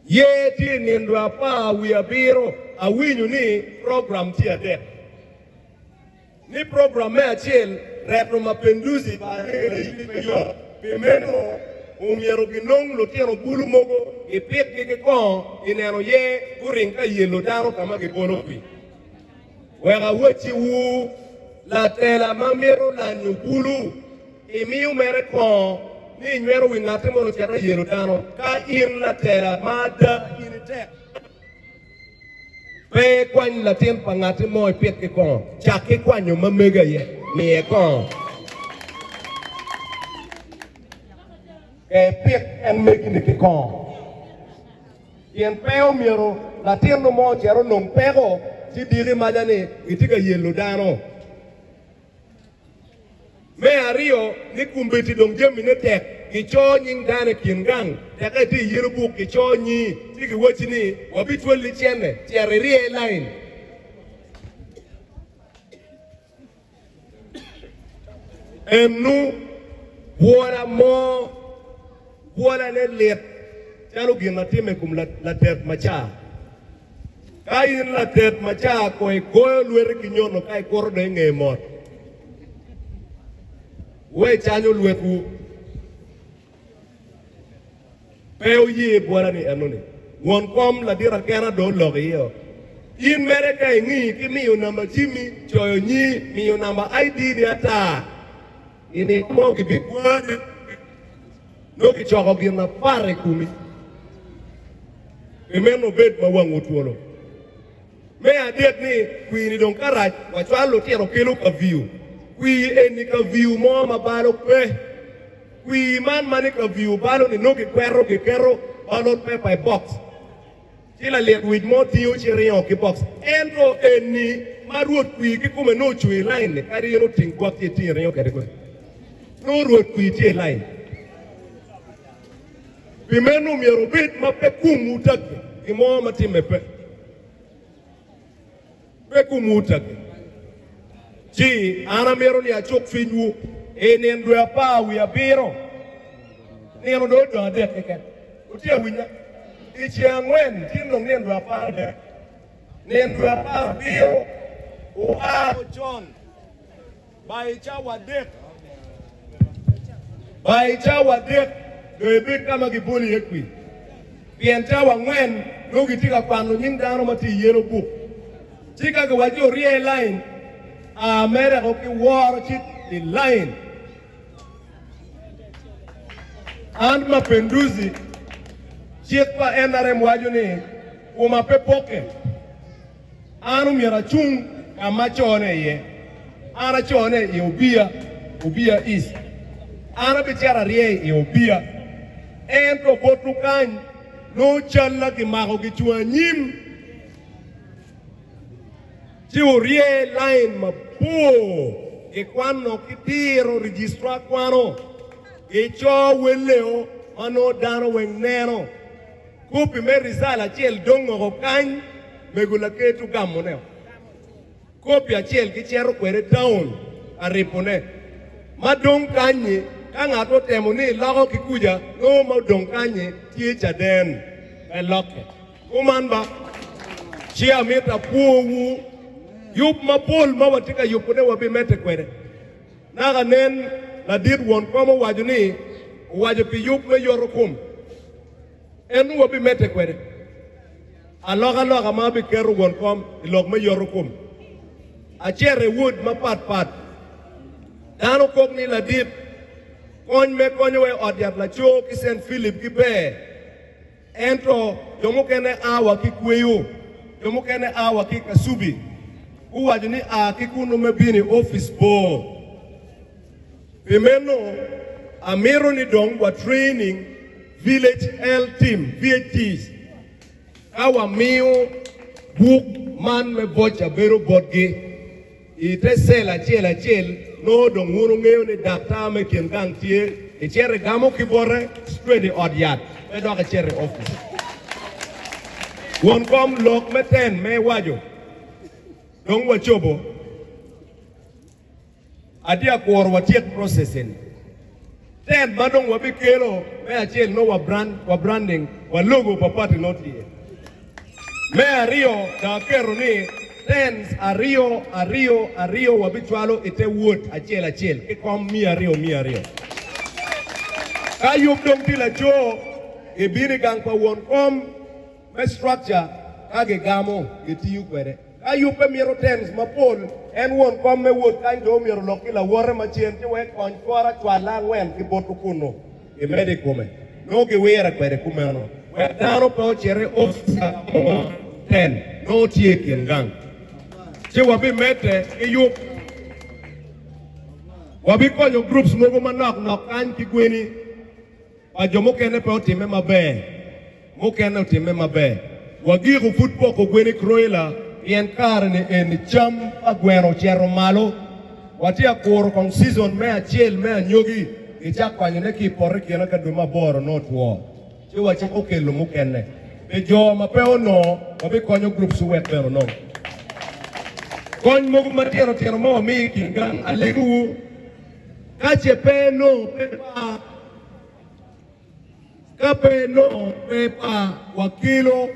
Yer tye i nindo apar wiye abiro, awinyo ni program tye adek. Ni program me acel, reto Mapinduzi pa Areli pe yot, pi meno omyero ginong lutino bulu mogo gipitgi ki kongo i neno yer guring ka yelo dano ka ma gibolo pii. Wek awacciwu, latela ma mito lanyo bulu, imiyo mere kongo ni inywero wi ngatti mono ocit ka yelo dano. Ka in latela ma ada in itek, pe ikwany latin pa ngatti mo ipit ki kongo, cak ki kwanyo ma megi aye, miye kongo. Ka ipit en megi-ni ki kongo. Pien pe omyero latinnu mo ocit onong peko ci diki maca ni gitye ka yelo dano. Me aryo, ni kombeddi dong jamine tek, gico nying dano i kin gang, teke itye i yelo buk gico nyi ci giwacci ni wabicwali cente, cit irye lain. Ennu bwola mo, bwolane lit calo gin ma timme i kom latet macar. Ka in latet macar kong igoyo lweti ki nyono ka ikuto dong inge mot. Wuwe canyo lwetwu. Pe wuye bwola ni enoni. Won kom ladit akena dong oloko iye o. In mere ka ingi ki miyo namba cimmi, coyo nyi, miyo namba ID ni ata, i nino mo gibigwani nongo kicoko gin mapat i komi. Pi meno wubed ma wangwu twolo. Me adek ni, kwir-ni dong ka rac, wacwalo lutino kelo ka viyo. Kwir eni ka viyo mo ma balo pe. Kwir man ma ni ka viyo balo-ni nongo kikweto kiketo ballot paper i box ci lalit wic mo tingo ci ringo ki box. Ento eni ma rwod kwir kikome nongo ocung i lain ni kadi in oting gwok ci itingo iringo kwede kwede. Nongo rwod kwir tye i lain. Pi meno omyero wubed ma pe komwu tagge gin mo ma timme pe. Pe komwu tagge. Ci an amito ni acuk cwinywu i nino dwe apar wiye abiro, nino dong odong adek keken. Wutye ka winya? I ceng angwen tin dong nino dwe 13, nino dwe 17 oa con. By cawa adek, by cawa adek dong ibed ka ma gibolo iye kwir, pien cawa angwen nongo gitye ka kwano nying dano ma tye i yelo buk. Ci ka giwaco ni orye i lain, a mere ko ki woro ci i lain. An Mapenduzi, cik pa NRM waco ni koma pe pokke. An omyero acung ka ma acone iye. An acone i Obiya, Obiya East. An abicito arye i Obiya. Ento botwu kany, nongo calla kimako gicung anyim ci wurye lain mabor, gikwano ki diro, registrar kwano, gico welleo ma nongo dano weng neno. Kopi me rizal acel dong oko kany, mego laker tugamone. Kopi acel gicito kwede taun ka ribone. Ma dong kany-nyi, ka ngat otemo ni loko ki kuca, nongo ma odong kany-nyi tye caden me lokke. Kuman ba, ci amito apwowu yub mapol ma watye ka yubone wabimedde kwede. Naka nen ladit won kom owaco ni owaco pi yub me yoto kom. En nongo wabimedde kwede alokaloka ma abiketo won kom i lok me yoto kom. Acito i wod mapat pat, dano kok ni ladit kony me konyowa i ot yat laco ki Cent Philip giber, ento jo mukene a wa ki Kweyo, jo mukene a wa ki Kasubi, guwaco ni a ki kunnu me bino i opic bor. Pi meno, amito ni dong wa training Village Health Team, VHTs, ka wamiyo buk man me voca bedo botgi i te cell acel acel nongo dong wun wungeyo ni daktar me kin gang tye, icito igamo ki bote straight i ot yat pe dok icito i office. Won kom lok me ten me iwaco dong wacobo. Atye ka kuro watyek process eni. Tent ma dong wabikelo me acel nongo wa brand, wa branding, wa logo pa party nongo tye. Me aryo dong aketo ni tents aryo, aryo, aryo wabicwalo i te ward acel acel ki kom miya aryo, miya aryo. Ka yub dong tye laco, gibino i gang pa won kom me structure ka gigamo gitiyo kwede. Ka yubbe mito tents mapol, en won kom me wot kany dong omyero olok ki lawote ma cen ci wek kony kora cwalla angwen ki botwu kunnu gimedo i kome. Nongo giwire kwede kumeno wek dano pe ocit i opic ka mo tent nongo tye i kin gang. Ci wabimedde ki yub. Wabikonyo groups mogo manok nok kany ki gweni. Pa jo mukene pe otimme maber, mukene otimme maber. Wagiko pud poko gweni kroila pien kare-ni eni cam pa gweno ocito malo. Watye ka kuro kong cizon me acel me anyogi gicak kwanyone ki i poto i kine ka dwe me aboro nongo otwo, ci wacako kelo mukene. Pi jo ma pe onongo, wabikonyo groups wek bene onong kony mogo matino tino ma wamiyo i kin gang. Alegowu ka ce pe inongo pe par. Ka pe inongo pe par, wakelo.